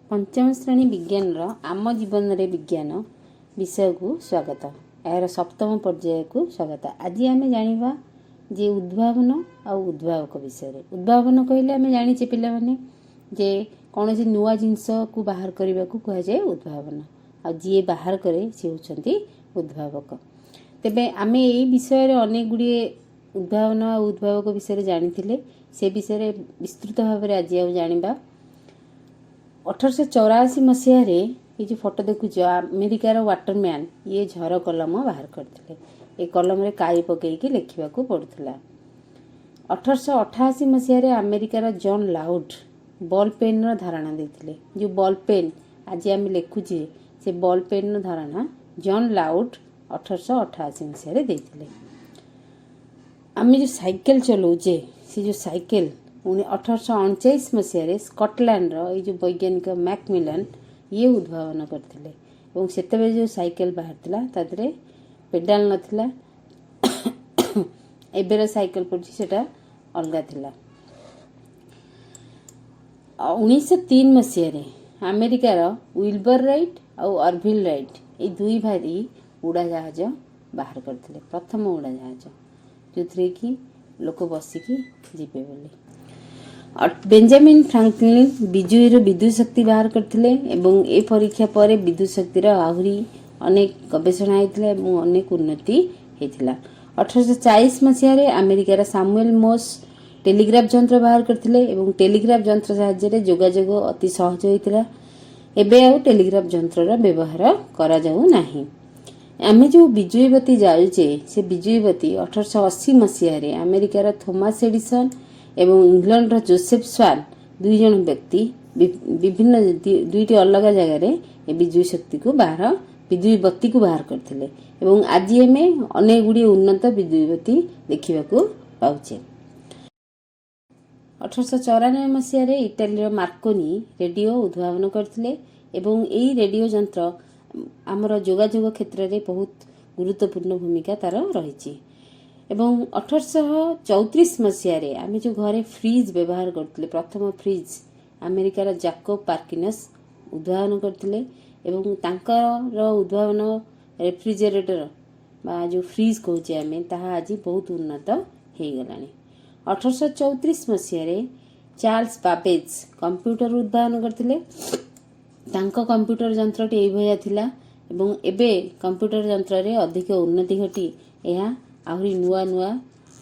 ପଞ୍ଚମ ଶ୍ରେଣୀ ବିଜ୍ଞାନର ଆମ ଜୀବନରେ ବିଜ୍ଞାନ ବିଷୟକୁ ସ୍ୱାଗତ। ଏହାର ସପ୍ତମ ପର୍ଯ୍ୟାୟକୁ ସ୍ୱାଗତ। ଆଜି ଆମେ ଜାଣିବା ଯେ ଉଦ୍ଭାବନ ଆଉ ଉଦ୍ଭାବକ ବିଷୟରେ। ଉଦ୍ଭାବନ କହିଲେ ଆମେ ଜାଣିଛେ ପିଲାମାନେ ଯେ କୌଣସି ନୂଆ ଜିନିଷକୁ ବାହାର କରିବାକୁ କୁହାଯାଏ ଉଦ୍ଭାବନ, ଆଉ ଯିଏ ବାହାର କରେ ସେ ହେଉଛନ୍ତି ଉଦ୍ଭାବକ। ତେବେ ଆମେ ଏଇ ବିଷୟରେ ଅନେକ ଗୁଡ଼ିଏ ଉଦ୍ଭାବନ ଆଉ ଉଦ୍ଭାବକ ବିଷୟରେ ଜାଣିଥିଲେ। ସେ ବିଷୟରେ ବିସ୍ତୃତ ଭାବରେ ଆଜି ଆଉ ଜାଣିବା। 1884 ମସିହାରେ ଏଇ ଯେଉଁ ଫଟୋ ଦେଖୁଛ, ଆମେରିକାର ୱାଟରମ୍ୟାନ୍ ଇଏ ଝର କଲମ ବାହାର କରିଥିଲେ। ଏ କଲମରେ କାଇ ପକେଇକି ଲେଖିବାକୁ ପଡ଼ୁଥିଲା। 1888 ମସିହାରେ ଆମେରିକାର ଜନ୍ ଲାଉଡ୍ ବଲ୍ ପେନ୍ର ଧାରଣା ଦେଇଥିଲେ। ଯେଉଁ ବଲ୍ ପେନ୍ ଆଜି ଆମେ ଲେଖୁଛେ, ସେ ବଲ୍ ପେନ୍ର ଧାରଣା ଜନ୍ ଲାଉଡ୍ 1888 ମସିହାରେ ଦେଇଥିଲେ। ଆମେ ଯେଉଁ ସାଇକେଲ ଚଲାଉଛେ, ସେ ଯେଉଁ ସାଇକେଲ 1839 ମସିହାରେ ସ୍କଟଲ୍ୟାଣ୍ଡର ଏଇ ଯେଉଁ ବୈଜ୍ଞାନିକ ମ୍ୟାକମିଲନ୍ ଇଏ ଉଦ୍ଭାବନ କରିଥିଲେ ଏବଂ ସେତେବେଳେ ଯେଉଁ ସାଇକେଲ ବାହାରିଥିଲା, ତା ଦେହରେ ପେଡାଲ ନଥିଲା। ଏବେର ସାଇକେଲ ପଡ଼ୁଛି, ସେଟା ଅଲଗା ଥିଲା। 1903 ମସିହାରେ ଆମେରିକାର ୱିଲବର ରାଇଟ୍ ଆଉ ଅରଭିଲ୍ ରାଇଟ୍ ଏଇ ଦୁଇ ଭାଇ ଉଡ଼ାଜାହାଜ ବାହାର କରିଥିଲେ, ପ୍ରଥମ ଉଡ଼ାଜାହାଜ, ଯେଉଁଥିରେ କି ଲୋକ ବସିକି ଯିବେ ବୋଲି। ବେଞ୍ଜାମିନ୍ ଫ୍ରାଙ୍କଲିନ୍ ବିଜୁଳିରୁ ବିଦ୍ୟୁତ ଶକ୍ତି ବାହାର କରିଥିଲେ ଏବଂ ଏ ପରୀକ୍ଷା ପରେ ବିଦ୍ୟୁତ ଶକ୍ତିର ଆହୁରି ଅନେକ ଗବେଷଣା ହେଇଥିଲା ଏବଂ ଅନେକ ଉନ୍ନତି ହେଇଥିଲା। 1840 ମସିହାରେ ଆମେରିକାର ସାମୁଏଲ ମୋର୍ସ ଟେଲିଗ୍ରାଫ ଯନ୍ତ୍ର ବାହାର କରିଥିଲେ ଏବଂ ଟେଲିଗ୍ରାଫ ଯନ୍ତ୍ର ସାହାଯ୍ୟରେ ଯୋଗାଯୋଗ ଅତି ସହଜ ହୋଇଥିଲା। ଏବେ ଆଉ ଟେଲିଗ୍ରାଫ ଯନ୍ତ୍ରର ବ୍ୟବହାର କରାଯାଉ ନାହିଁ। ଆମେ ଯେଉଁ ବିଜୁଳି ବତୀ ଜାଳୁଛେ, ସେ ବିଜୁଳି ବତୀ 1880 ମସିହାରେ ଆମେରିକାର ଥୋମାସ ଏଡିସନ୍ ଏବଂ ଇଂଲଣ୍ଡର ଜୋସେଫ ସ୍ୱାନ୍ ଦୁଇ ଜଣ ବ୍ୟକ୍ତି ବିଭିନ୍ନ ଦୁଇଟି ଅଲଗା ଜାଗାରେ ଏ ବିଜୁଳି ଶକ୍ତିକୁ ବାହାର ବିଜୁଳି ବତୀକୁ ବାହାର କରିଥିଲେ ଏବଂ ଆଜି ଆମେ ଅନେକ ଗୁଡ଼ିଏ ଉନ୍ନତ ବିଜୁଳି ବତୀ ଦେଖିବାକୁ ପାଉଛେ। 1894 ମସିହାରେ ଇଟାଲୀର ମାର୍କୋନି ରେଡିଓ ଉଦ୍ଭାବନ କରିଥିଲେ ଏବଂ ଏଇ ରେଡିଓ ଯନ୍ତ୍ର ଆମର ଯୋଗାଯୋଗ କ୍ଷେତ୍ରରେ ବହୁତ ଗୁରୁତ୍ୱପୂର୍ଣ୍ଣ ଭୂମିକା ତାର ରହିଛି। ଏବଂ 1834 ମସିହାରେ ଆମେ ଯେଉଁ ଘରେ ଫ୍ରିଜ୍ ବ୍ୟବହାର କରୁଥିଲେ, ପ୍ରଥମ ଫ୍ରିଜ୍ ଆମେରିକାର ଜାକୋବ ପାର୍କିନସ୍ ଉଦ୍ଭାବନ କରିଥିଲେ ଏବଂ ତାଙ୍କର ଉଦ୍ଭାବନ ରେଫ୍ରିଜରେଟର ବା ଯେଉଁ ଫ୍ରିଜ୍ କହୁଛେ ଆମେ, ତାହା ଆଜି ବହୁତ ଉନ୍ନତ ହେଇଗଲାଣି। 1834 ମସିହାରେ ଚାର୍ଲସ ବାବେଜ୍ କମ୍ପ୍ୟୁଟର ଉଦ୍ଭାବନ କରିଥିଲେ। ତାଙ୍କ କମ୍ପ୍ୟୁଟର ଯନ୍ତ୍ରଟି ଏଇଭଳିଆ ଥିଲା ଏବଂ ଏବେ କମ୍ପ୍ୟୁଟର ଯନ୍ତ୍ରରେ ଅଧିକ ଉନ୍ନତି ଘଟି ଏହା ଆହୁରି ନୂଆ ନୂଆ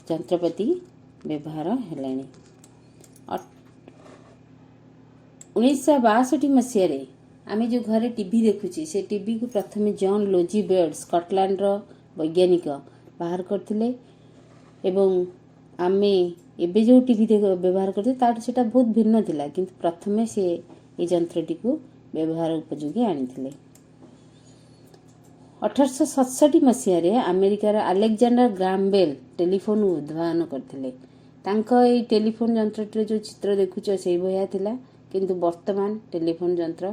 ଯନ୍ତ୍ରପାତି ବ୍ୟବହାର ହେଲାଣି। 1962 ମସିହାରେ ଆମେ ଯେଉଁ ଘରେ ଟିଭି ଦେଖୁଛେ, ସେ ଟିଭିକୁ ପ୍ରଥମେ ଜନ୍ ଲୋଜି ବେର୍ଡ, ସ୍କଟଲ୍ୟାଣ୍ଡର ବୈଜ୍ଞାନିକ, ବାହାର କରିଥିଲେ ଏବଂ ଆମେ ଏବେ ଯେଉଁ ଟିଭି ବ୍ୟବହାର କରୁଛେ, ତାଠୁ ସେଇଟା ବହୁତ ଭିନ୍ନ ଥିଲା, କିନ୍ତୁ ପ୍ରଥମେ ସେ ଏଇ ଯନ୍ତ୍ରଟିକୁ ବ୍ୟବହାର ଉପଯୋଗୀ ଆଣିଥିଲେ। 1867 ମସିହାରେ ଆମେରିକାର ଆଲେକ୍ଜାଣ୍ଡାର ଗ୍ରାହାମ ବେଲ୍ ଟେଲିଫୋନ୍ ଉଦ୍ଭାବନ କରିଥିଲେ। ତାଙ୍କ ଏଇ ଟେଲିଫୋନ୍ ଯନ୍ତ୍ରଟିର ଯେଉଁ ଚିତ୍ର ଦେଖୁଛ, ସେଇଭଳିଆ ଥିଲା, କିନ୍ତୁ ବର୍ତ୍ତମାନ ଟେଲିଫୋନ୍ ଯନ୍ତ୍ର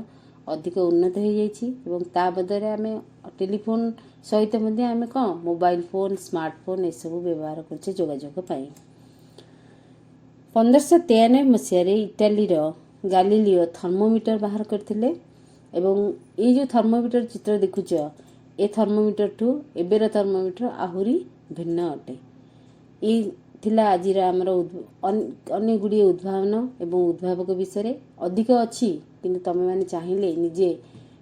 ଅଧିକ ଉନ୍ନତ ହେଇଯାଇଛି ଏବଂ ତା ବଦଳରେ ଆମେ ଟେଲିଫୋନ୍ ସହିତ ମଧ୍ୟ ଆମେ କ'ଣ ମୋବାଇଲ ଫୋନ୍, ସ୍ମାର୍ଟଫୋନ୍ ଏସବୁ ବ୍ୟବହାର କରୁଛେ ଯୋଗାଯୋଗ ପାଇଁ। 1593 ମସିହାରେ ଇଟାଲୀର ଗାଲିଲିଓ ଥର୍ମୋମିଟର ବାହାର କରିଥିଲେ ଏବଂ ଏଇ ଯେଉଁ ଥର୍ମୋମିଟର ଚିତ୍ର ଦେଖୁଛ, ଏ ଥର୍ମୋମିଟରଠୁ ଏବେର ଥର୍ମୋମିଟର ଆହୁରି ଭିନ୍ନ ଅଟେ। ଏଇ ଥିଲା ଆଜିର ଆମର ଅନେକ ଗୁଡ଼ିଏ ଉଦ୍ଭାବନ ଏବଂ ଉଦ୍ଭାବକ ବିଷୟରେ। ଅଧିକ ଅଛି, କିନ୍ତୁ ତମେମାନେ ଚାହିଁଲେ ନିଜେ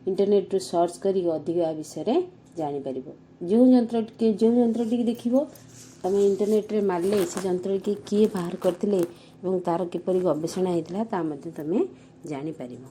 ଇଣ୍ଟରନେଟରୁ ସର୍ଚ୍ଚ କରିକି ଅଧିକ ୟା ବିଷୟରେ ଜାଣିପାରିବ। ଯେଉଁ ଯନ୍ତ୍ରଟିକି ଦେଖିବ, ତମେ ଇଣ୍ଟରନେଟରେ ମାରିଲେ ସେ ଯନ୍ତ୍ରଟି କିଏ ବାହାର କରିଥିଲେ ଏବଂ ତାର କିପରି ଗବେଷଣା ହେଇଥିଲା, ତା ମଧ୍ୟ ତମେ ଜାଣିପାରିବ।